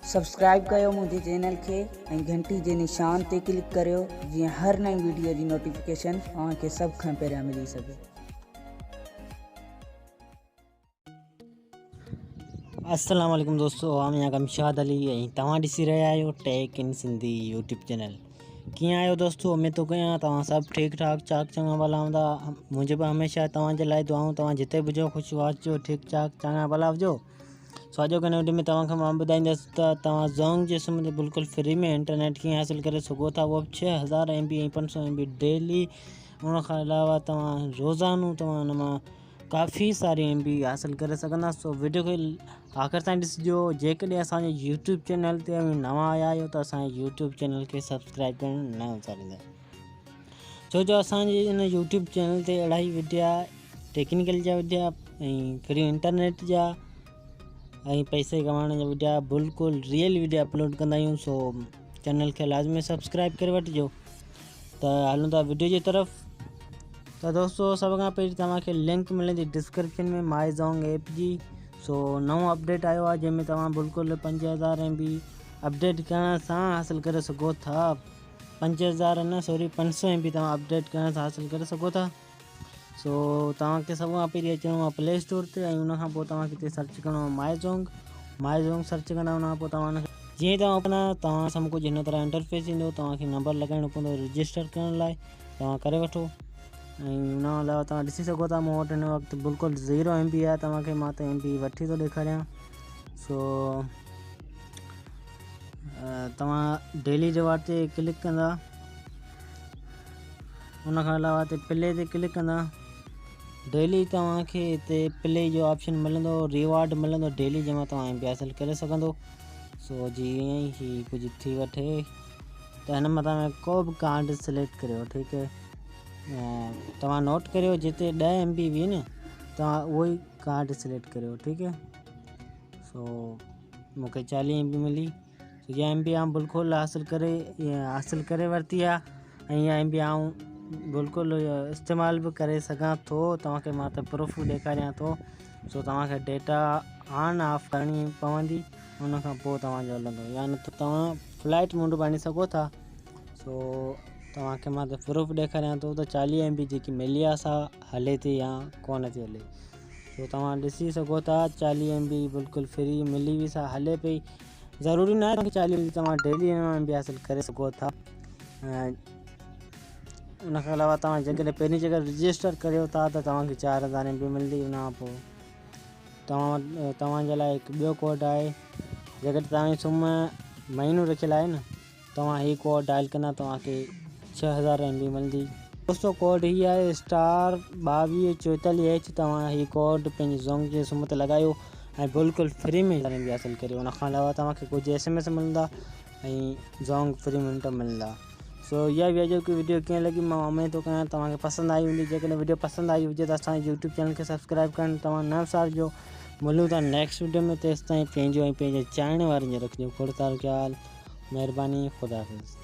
Subscribe कयो मुंहिंजे channel खे ऐं घंटी जे निशान ते क्लिक करियो जीअं हर नई वीडियो जी नोटिफिकेशन तव्हांखे सभ खां पहिरियां मिली सघे। अस्सलाम वालेकुम दोस्तों, आऊं गमशाद अली ऐं तव्हां ॾिसी रहिया आहियो tech in Sindhi YouTube channel. कीअं आहियो दोस्तों? उमेद थो कयां तव्हां सभु ठीकु ठाक चाक चङा भला हूंदा। मुंहिंजो बि हमेशा तव्हांजे लाइ दुआऊं, तव्हां जिते बि हुजो ख़ुशि हुजो, ठीकु ठाक चङा भला हुजो। सो अॼोके हिन वीडियो में तव्हांखे मां ॿुधाईंदुसि त तव्हां ज़ोंग जे सिम ते बिल्कुलु फ्री में इंटरनेट कीअं हासिलु करे सघो था, उहो बि 6000 MB ऐं 500 MB daily. उन खां अलावा तव्हां रोज़ानो तव्हां हुन मां काफ़ी सारी MB हासिलु करे सघंदा। सो वीडियो खे आख़िर ताईं ॾिसजो। जेकॾहिं असांजे यूट्यूब चैनल ते नवां आया आहियो त असांजे यूट्यूब चैनल खे सब्सक्राइब करणु न विसारींदा, छो जो असांजे इन यूट्यूब चैनल ते अहिड़ा ई वीडिया, टेक्निकल जा वीडिया ऐं फ्री इंटरनेट जा ऐं पैसे कमाइण जा वीडिया, बिल्कुलु रियल वीडियो अपलोड कंदा आहियूं। सो चैनल खे लाज़मी सब्सक्राइब करे वठिजो। त हलूं था वीडियो जी तरफ़। त दोस्तों, सभ खां पहिरीं तव्हांखे लिंक मिलंदी डिस्क्रिप्शन में माई ज़ोंग ऐप जी। सो नओं अपडेट आयो आहे जंहिंमें तव्हां बिल्कुलु 5000 MB update करण सां हासिलु करे सघो था। 5000 न, सॉरी, 500 MB तव्हां अपडेट करण सां हासिलु करे सघो था। सो तव्हांखे सभ खां पहिरीं अचिणो आहे प्ले स्टोर ते ऐं उन खां पोइ तव्हांखे हिते सर्च करिणो आहे माई ज़ोंग। माई ज़ोंग सर्च कंदा उन खां पोइ तव्हां जीअं तव्हां अपना तव्हां सम्झो कुझु हिन तरह इंटरफेस ईंदो, तव्हांखे नंबर लॻाइणो पवंदो रजिस्टर करण लाइ, तव्हां करे वठो। ऐं उन खां अलावा तव्हां ॾिसी सघो था मूं वटि हिन वक़्तु बिल्कुलु 0 MB आहे। तव्हांखे मां त MB वठी थो ॾेखारियां। सो तव्हां डेली रिवार्ड ते क्लिक कंदा, उन खां अलावा हिते प्ले ते क्लिक कंदा। डेली तव्हांखे हिते प्ले जो ऑप्शन मिलंदो, रिवार्ड मिलंदो डेली, जंहिंमां तव्हां MB हासिलु करे सघंदो। सो जीअं ई कुझु थी वठे त हिन मां तव्हां को बि कार्ड सिलेक्ट करियो, ठीकु आहे। तव्हां नोट करियो जिते 10 MB हुई न, तव्हां उहो ई कार्ड सिलेक्ट करियो, ठीकु आहे। सो मूंखे 40 MB मिली। सो इहा MB आउं बिल्कुलु हासिलु करे वरिती आहे ऐं इहा MB आउं बिल्कुलु इस्तेमालु बि करे सघां थो। तव्हांखे मां त प्रूफ ॾेखारियां थो। सो तव्हांखे डेटा ऑन ऑफ करणी पवंदी, उन खां पोइ तव्हांजो हलंदो, या न त तव्हां फ्लाइट मोड बि हणी सघो था। सो तव्हांखे मां त प्रूफ ॾेखारियां थो त 40 MB जेकी मिली आहे सा हले थी या कोन थी हले। सो तव्हां ॾिसी सघो था 40 MB बिल्कुलु फ्री मिली हुई, सा हले पई। ज़रूरी न आहे तव्हांखे 40 MB, तव्हां डेली MB हासिलु करे सघो था। उन खां अलावा तव्हां जेकॾहिं पहिरीं जगह रजिस्टर करियो था त तव्हांखे 4000 MB मिलंदी। उन खां पोइ तव्हांजे लाइ हिकु ॿियो कोड आहे, जेकॾहिं तव्हांजी सिम महीनो रखियलु आहे न, तव्हां हीउ कोड डायल कंदा तव्हांखे 6000 MB मिलंदी। दोस्तों, कोड हीउ आहे *2244H। तव्हां हीउ कोड पंहिंजे ज़ोंग जे सिम ते लॻायो ऐं बिल्कुलु फ्री में MB हासिलु करियो। उन खां अलावा तव्हांखे कुझु SMS मिलंदा ऐं ज़ोंग फ्री मिंट मिलंदा। सो इहा बि अॼोकी वीडियो कीअं लॻी, मां उमेद थो कयां तव्हांखे पसंदि आई हूंदी। जेकॾहिं वीडियो पसंदि आई हुजे त असांजे यूट्यूब चैनल खे सब्सक्राइब करणु तव्हां न विसारिजो। मिलूं था नेक्स्ट वीडियो में, तेसि ताईं पंहिंजो ऐं पंहिंजे चाहिण वारनि जो रखिजो खोड़ सारो ख़्यालु। महिरबानी, ख़ुदा हाफ़िज़।